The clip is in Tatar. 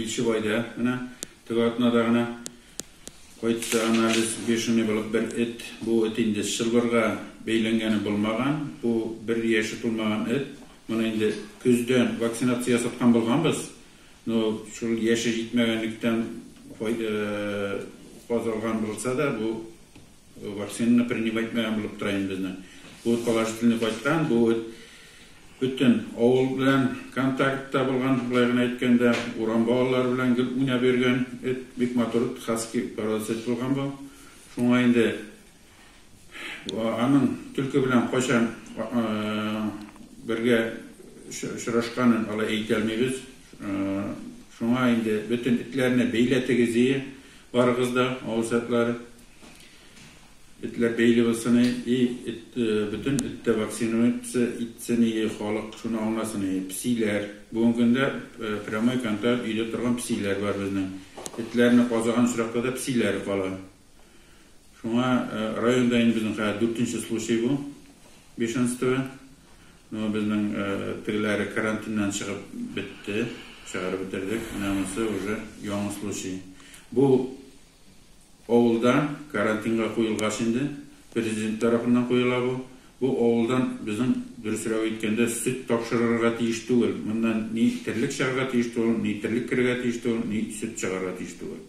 Илчебайда менә теге атнада гына кайтты анализ, бешеный булып бер эт. Бу эт инде чылбырга бәйләнгәне булмаган. Бу бер яше тулмаган эт. Моны инде көздән вакцинация ясаткан булганбыз. Но шул яше җитмәгәнлектән казалган булса да, бу вакцинаны принимать итмәгән булып тора инде безнең. Бу положительный кайткан, бу бөтен авыл белән контактта булган, болай гына әйткәндә, урам балалары белән гел уйнап йөргән эт, бик матур эт, хаски породасы эт булган бу. Шуңа инде аның төлке белән кайчан бергә очрашканын алай әйтә алмыйбыз. Шуңа инде бөтен этләрне бәйләтегез ие, барыгыз да, авыл сатлары. Этләр бәйле булсын и эт, бөтен эт тә вакцинация итсен и халык шуны аңласын и песиләр. Бүгенге көндә прямой контакт өйдә торган песиләр бар безнең. Этләрне казыган очракта да песиләре кала. Шуңа районда инде безнең хәзер дүртенче случай бу бешенство. Но безнең тегеләре карантиннан чыгып бетте, чыгарып бетердек. Менә монысы уже яңа случай. Бу авылда карантинга куелгач инде, президент тарафыннан куела бу. Бу авылдан безнең, дөресрәк әйткәндә, сөт тапшырырга тиеш түгел. Моннан ни терлек чыгарга тиеш түгел, ни терлек керергә тиеш түгел, ни сөт чыгарга тиеш түгел.